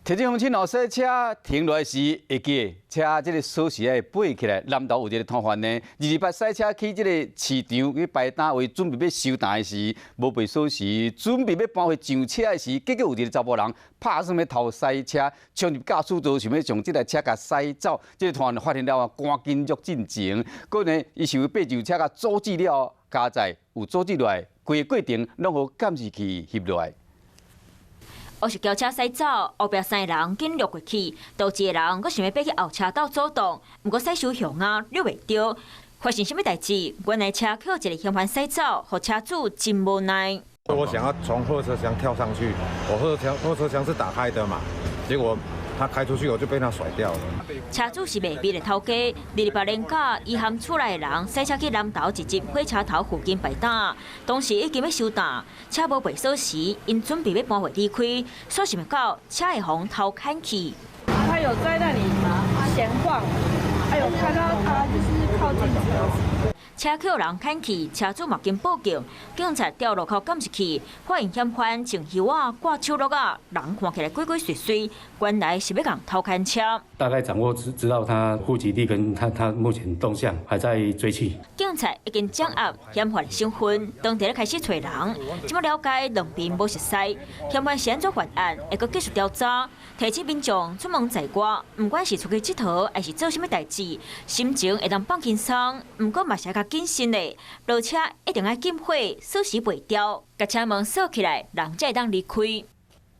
提醒鄉親哦，駛車停落來時，會記車這个鎖匙愛拔起來。南投有一个攤販呢，22八駛車去這个市場去排擔位，準備欲收擔時，無拔鎖匙，準備欲搬回上車的時，結果有一个查埔人拍算欲偷駛車，衝入駕駛座，想欲將這台車共駛走。這个攤販發現了後，趕緊約進前，閣呢，伊想欲爬上車共阻止了，佳哉有阻止落來，規个過程攏予監視器翕落來。烏色轎車駛走，後壁三个人緊掠過去，倒一个人閣想欲爬去後車道阻擋，毋過駛傷雄啊，掠袂著。發生啥物代誌？原來車予一个嫌犯駛走，予車主真無奈。我想要從後車廂跳上去，我後車廂是打開的嘛，結果他開出去，我就被他甩掉了。車主是賣麵的頭家，28連假，伊和厝內的人駛車去南投一集火車頭附近排擔，當時已經欲收擔，車無拔鎖匙，𪜶準備欲搬貨離開，煞想袂到車會予偷牽去。他有在那裡閒晃，還有看到他就是靠近車子。車予人牽去，車主嘛緊報警，警察調路口監視器，發現嫌犯穿靴仔、掛手鏈仔，人看起來鬼鬼祟祟，原來是欲共偷牽車。大概掌握知道他戶籍地跟他目前動向，還在追緝。警察已經掌握嫌犯的身份，當地咧開始揣人。這麼了解兩邊無熟似，嫌犯是按怎犯案，會閣繼續調查。提醒民眾出門在外，毋管是出去𨑨迌，還是做啥物代誌，心情會當放輕鬆，毋過嘛是愛較謹慎的。落車一定愛禁火，鎖匙袂掉，共車門鎖起來，人才會當離開。